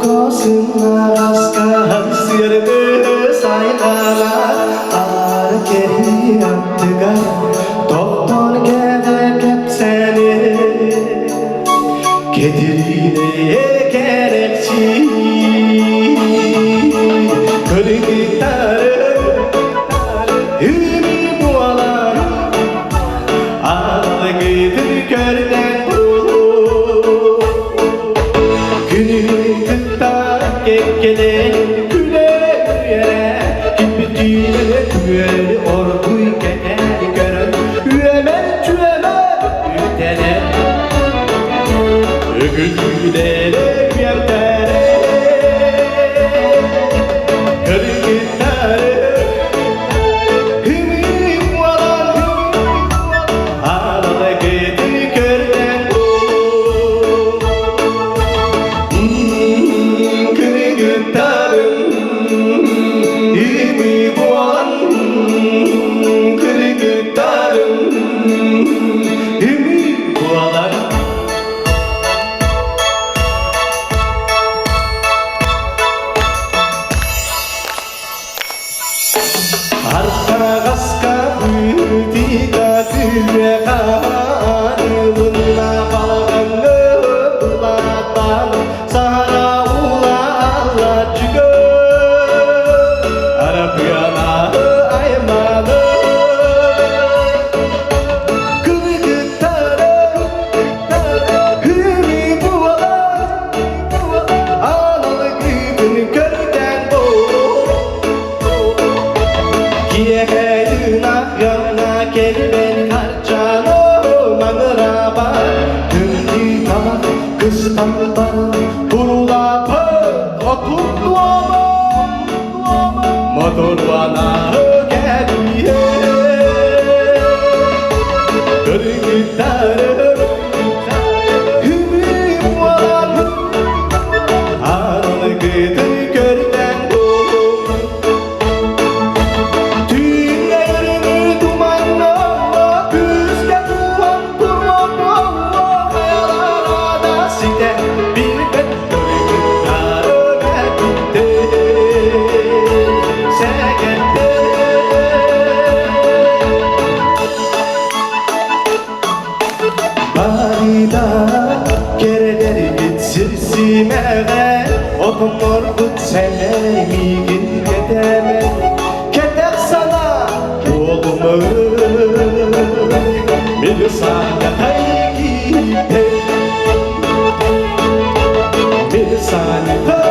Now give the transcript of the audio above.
Окко сымнаҕаска сыарбы сайҕала аар кэһи аттыгар тохтон кэҕэ кэпсэни Кэтириинэ кэрэхсии кыргыттары үмү буолан Аалыгытын көрдөн булуу Күнү кытта кэккэлээн күлэ-үөрэ Киппитиилэ күөлү оргуй кэтээн көрөн Үөмэн-чүөмэн үктэнэн Үгүтүүлэрэ күөртэрэ Кыргыттары Ымыы буолан Аналыгытын көрдөн Кыргыттарым Ымыы буолан Кыргыттарым Ымыы буолан. Артаҕаска быытыга күрэ хааныбынна балаҕаҥҥа былааттаан саһара улааллаччыга арапыанааһы айманы кылыгыттары Hümi buvalar Analıgıtın көрден Киэһэлин янна кэлбэн харчаны маҥыраба Күндү тамах кыстамтан турулапы отурдуома Мотурбана кэлиэ Кыргыттары Үмүү буолан Аналыгытын көрдөн Түүннэрини туманна Күүскэ туһан турмаппа Хайалара да ситэ билбэт Кыргыттары бэттэ Сэгэттэ. Барыда кэрэлэргит сир-симэҕэ Отоннорбут сэмэй миигин кэтэмэ Кэтэх санаа буолумун Мин санатай киитэ Мин санатай.